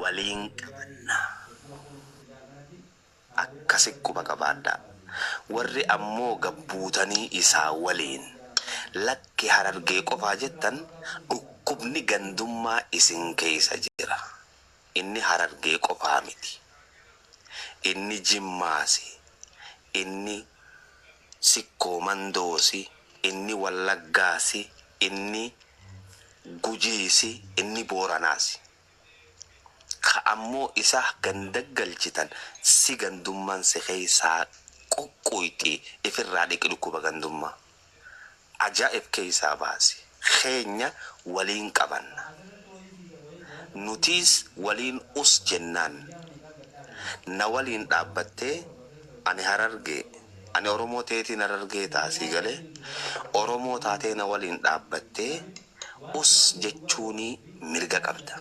Waliin qabanna. Akkasi quba qabaadhaa. Warri ammoo gabbuutanii isaa waliin lakki Harargee qofaa jettan dhukkubni gandummaa isin keeysa jira. Inni Harargee qofaa miti. Inni Jimmaasi. Inni Sikkoo Mandoosi. Inni Wallaggaasi. Inni Gujiisi. Inni Booranaasi. Ka ammoo isa ganda galchitan si gandummaan si keeysaa quqquyxi, ifirraa dhiqi dhukkuba gandummaa. Ajaa'ib keeysaa baasi. Keenya waliin qabanna. Nutiis waliin us jennaan. Na waliin dhaabbattee ani Harargee, ani Oromoo teetiin Harargee ta'a, sii galee? Oromoo taatee na waliin dhaabbattee us jechuunii mirga qabda.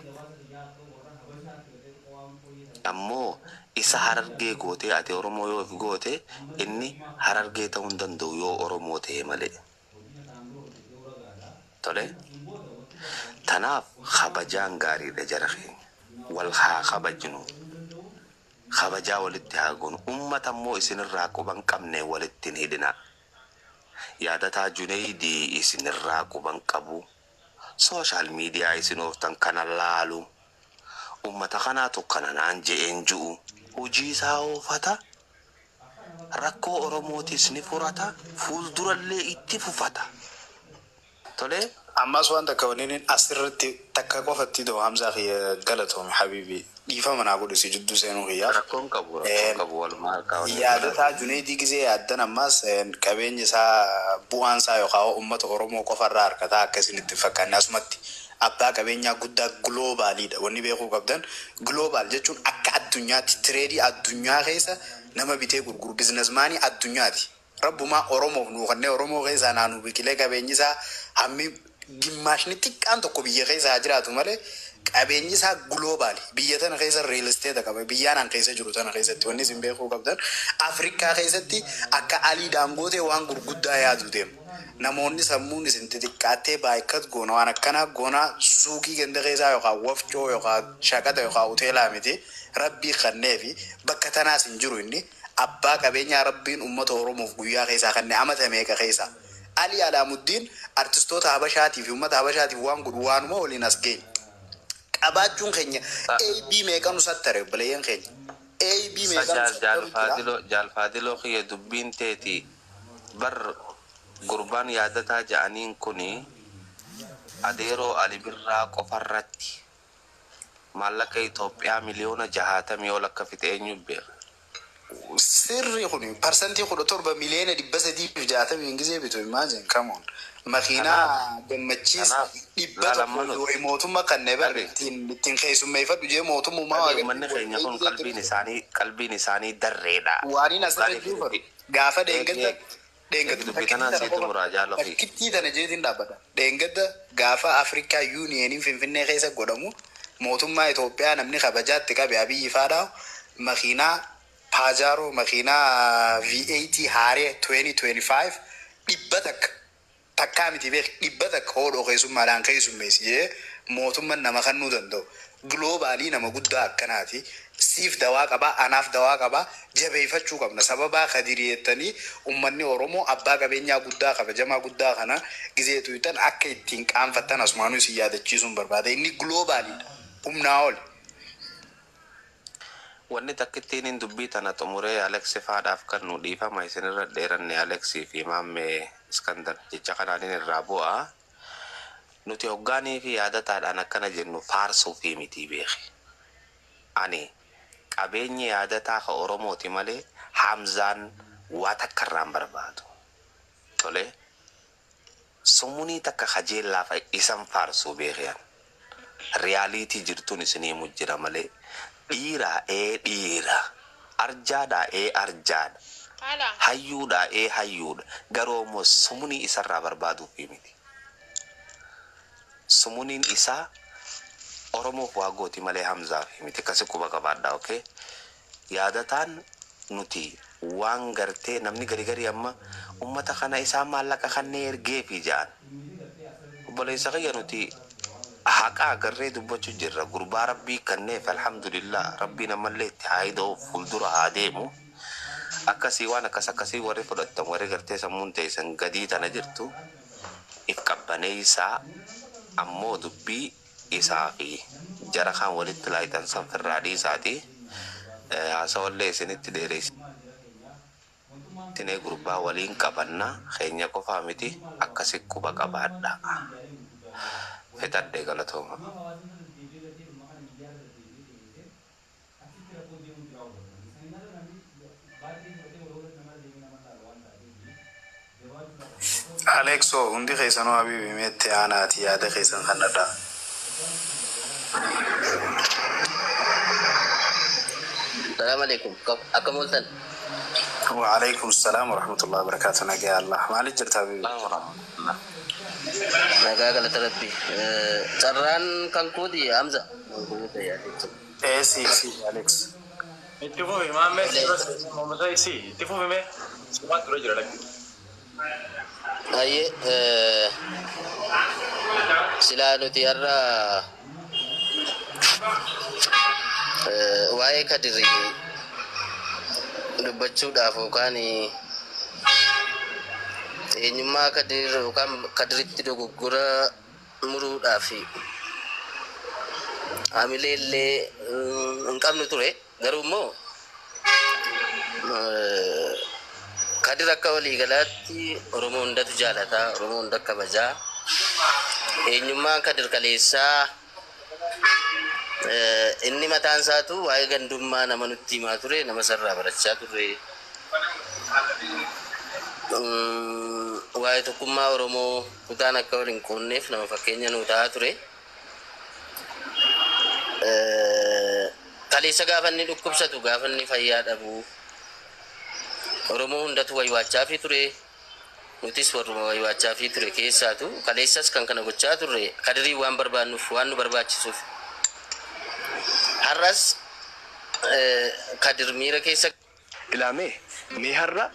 Ammoo isa Harargee gootee ati Oromoo yoo if goote, inni Harargee ta'uu hin danda'u yoo Oromoo ta'e malee. Tole? Tanaaf kabajaan gaariidha, jara keenya. Wal haa kabajnu. Kabajaa walitti haa goonu. Ummata immoo isinirraa quba hin qabne walitti hin hidhinaa. Yaadataa Juneeydii isinirraa quba hin qabu. Social media isin ooftan kana laalu. Ummata kanaatu kana naan je'een ju'u. Hojii isaa oofata. Rakkoo Oromootis ni furata. Fuuldurallee itti fufata. Tole? Ammas waan takka wannin asirratti takka qofatti doo, Hamzaa kiyya, galatoomi habiibi, dhiifama naa godhi si jidduu seenuu kiyyaaf. Rakkoon qabu, rakkoon qabu, walumaa harkaa waliin Yaadataa Juneeydii gizee yaaddan, ammas qabeenya isaa bu'aan isaa yookaan ummata Oromoo qofarraa harkataa akka isin itti hin fakkaanne. Asumatti abbaa qabeenyaa guddaa globaliidha. Wanni beekuu qabdan, global jechuun akka addunyaatti trade addunyaa keessa nama bitee gurguru, businessmanii addunyaati. Rabbumaa Oromoof nuu kannee Oromoo keessaa naanuu biqilee qabeenyi isaa hammi gimmaashni xiqqaan tokko biyya keessa haa jiraatu malee, qabeenyi isaa global. Biyya tana keessa real estate qaba. Biyyaan an keessa jiru tana keessatti wanni isin beekuu qabdan, Afrikaa keessatti akka Alii Daangootee waan gurguddaa yaadu deema. Namoonni sammuun isin xixiqqaattee baay'ikkat goona, waan akkanaa goona, suuqii ganda keessaa yookaan wafcoo yookaan shaqaxa yookaan hoteelaa miti. Rabbii kanneefi bakka tanaas hin jiru. Inni abbaa qabeenyaa Rabbiin ummata Oromoof guyyaa keessaa kanne amata meeqa keessaa. Ali Alaamuddiin artistoota Habashaatii fi ummata Habashaatiif waan godhu waanuma waliin as geenye. Qabaachuun keenya AB meeqa nu sattare, obboleeyyan keenya. AB meeqa nu Jaal sattaru jira. Jaalfaadiloo, Jaalfaadiloo kiyya, dubbiin teeti bar. Gurbaan Yaadataa ja'aniin kuni adeeroo Ali Birraa qofarratti maallaqa Itoophiyaa 60,000,000 ol akka fixe eenyu beeka? Sirri kun 17% 360,000,000 gisee bitu, imagine, come on. Makiinaa Gammachiis Kanaaf dhibba laal tokkoo amma fi nuti wayi mootummaa kannee bar dhage ittiin keessummeeffadhu jee mootummaa dhage ummanni keenya kun qalbiin isaanii darreedha. Waaniin asirra Dhugaanii fi jiru dubbii gaafa eegi dheengadda eegi eegi dheengaddu dubbii takkittii tanaan tana sii qofa xumuraa, jaaloo fi takkittii tana jeetiin dhaabbata. Dheengadda gaafa Afrikaa Unioniin Finfinnee keessa godhamu, mootummaa Itoophiyaa namni kabajaatti qabe Abiyyi faadhaa makiinaa Pajero, makiinaa V8 haaree 2025 100, takkaa miti beek, 100 hodhoo keessummaadhaan keessummeessi jee mootummaan nama kennuu danda'u. Globalii nama guddaa akkanaati. Siif dawaa qabaa, anaaf dawaa qabaa, jabeeffachuu qabna. Sababaa kadiriyettanii ummanni Oromoo abbaa qabeenyaa guddaa kabajamaa guddaa kana gizee tuytan akka ittiin qaanfattan asumaanuu isin yaadachiisuun barbaada. Inni globaliidha. Humnaa oli. Wanni takkittiin hin dubbii tana xumuree Alex faadhaaf kan nu dhiifama isinirra dheeranne, Alexii fi Maammee Iskandar, jecha kanaanin irraa bu'a. Nuti hoggaanii fi Yaadataadhaan akkana jennu faarsuu fi miti, beeki. Ani qabeenyi Yaadataa ka Oromooti malee Hamzaan waa takka irraan barbaadu. Tole, sumunii takka kajeellaa fa isan faarsuu, beekiyan. Reality jirtuun isinii himu jira malee, dhiira ee dhiira. Arjaadha ee arjaadha. Haala. Hayyuudha ee hayyuudha. Garuu immoo sumunii isarraa barbaaduufi miti. Sumuniin isaa Oromoof waa gooti malee Hamzaaf miti. Akkasi quba qabaadha, okay? Yaadataan nuti waan gartee namni gari gari amma ummata kana isaan maallaqa kannee ergeefi ja'an. Obboleessa kiyya, nuti Haqa agarree dubbachuu jirra. Gurbaa Rabbii kanneef alhamdulillah, Rabbiin ammallee itti haa hidha'u, fuuldura haa deemu. Akkasii waan akkas akkasii warri fudhattan, warri gartee sammuun teessan gadii tana jirtu, if qabbaneessaa. Ammoo dubbii isaa fi jara kaan walitti laayitan san firraa dhiisaati. Haasawallee isinitti dheeressinee gurbaa waliin qabanna, keenya qofaa miti, akkasi quba qabaadha. Fixadhe, galatooma. Alexo, hundi keessanuu habibi, meetti aanaati yaada keessan kannadha. Salaam alaikum. Akkam ooltan? وعليكم السلام ورحمة الله وبركاته. Nagaa Allah. Maaliif jirta habibi? Nagaa, galata Rabbi. Carraan kan kooti, Hamza. Ee, si Alex. Itti fufi maammee, si si itti fufi, mee simaan dura jira lakki. Ayyee, silaa nuti har'a waa'ee Kadirii dubbachuudhaaf yookaan eenyummaa Kadir yookaan Kadiritti dogoggora muruudhaaf hamilee illee hin qabnu ture. Garuu immoo Kadir akka waliigalaatti Oromoo hundatu jaalataa, Oromoo hunda kabajaa. Eenyummaan Kadir kaleessaa inni mataan isaatu waa'ee gandummaa nama nutti himaa ture, nama sarraa barachaa turre. Waa'ee tokkummaa Oromoo kutaan akka wal hin qoonneef nama fakkeenya nuu ta'aa ture. Kaleessa gaafa inni dhukkubsatu, gaafa inni fayyaa dhabu, Oromoo hundatu waywaachaafi ture. Nutis warruma waywaachaafi ture keessaatu kaleessas kan kana gochaa turre Kadirii waan barbaannuuf, waan nu barbaachisuuf. Har'as Kadir miira keessa Ilaamee mee har'a